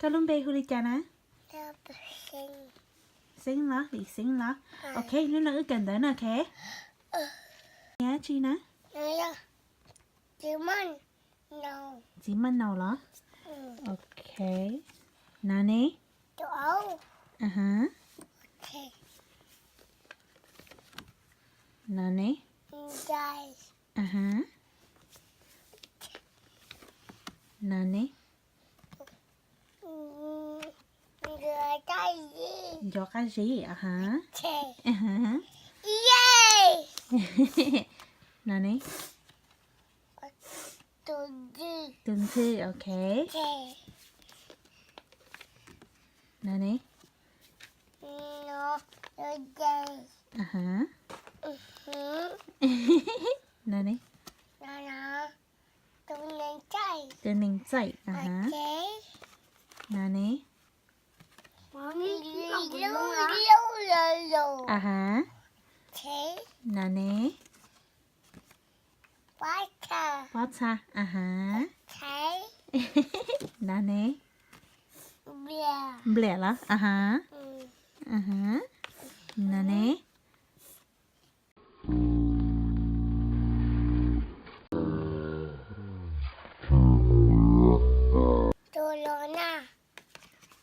Koj lub npe hu li cas na? Xeeb los, Lis Xeeb los. Ok, hnub no wb kawm ntawv na, ok. Dab tsi na? Txiv maj naus los? Ok. No ne? Aha. No ne? Aha. No ne? Nco qab zib, aha. No ne? Tus ntxhw, ok. No ne? Aha. No ne? Tus nees txaij, aha. No ne? Aha. No ne? Pob txha, aha. No ne? Npliam los, aha. No ne?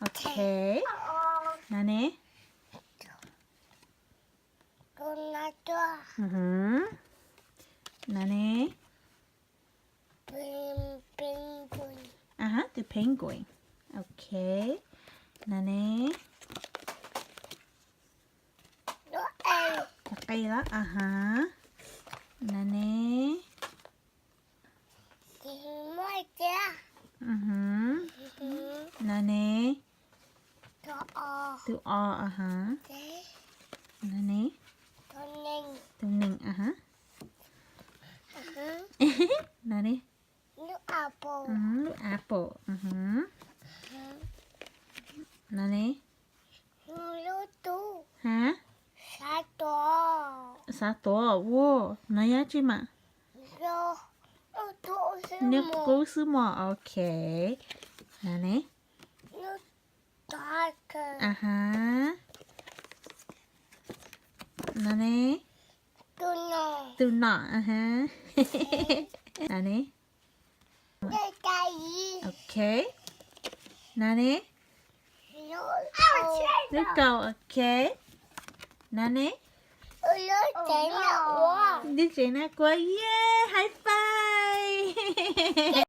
Ok. No ne? No ne? Aha, tus penguin. Ok. No ne? Tus qe los, aha. No ne? No ne? Tus o, aha. No ne? Tus nees, aha. No ne? Lub apple, aha. No ne? Ha? Xav tuav, ua, no yog tsi mas? Niag qub xwb mog, ok. No ne? Aha. No ne? Tus nom, aha. No ne? Ok. No ne? Lub kaus, ok. No ne? Lub tsev nag kua, yay, high five.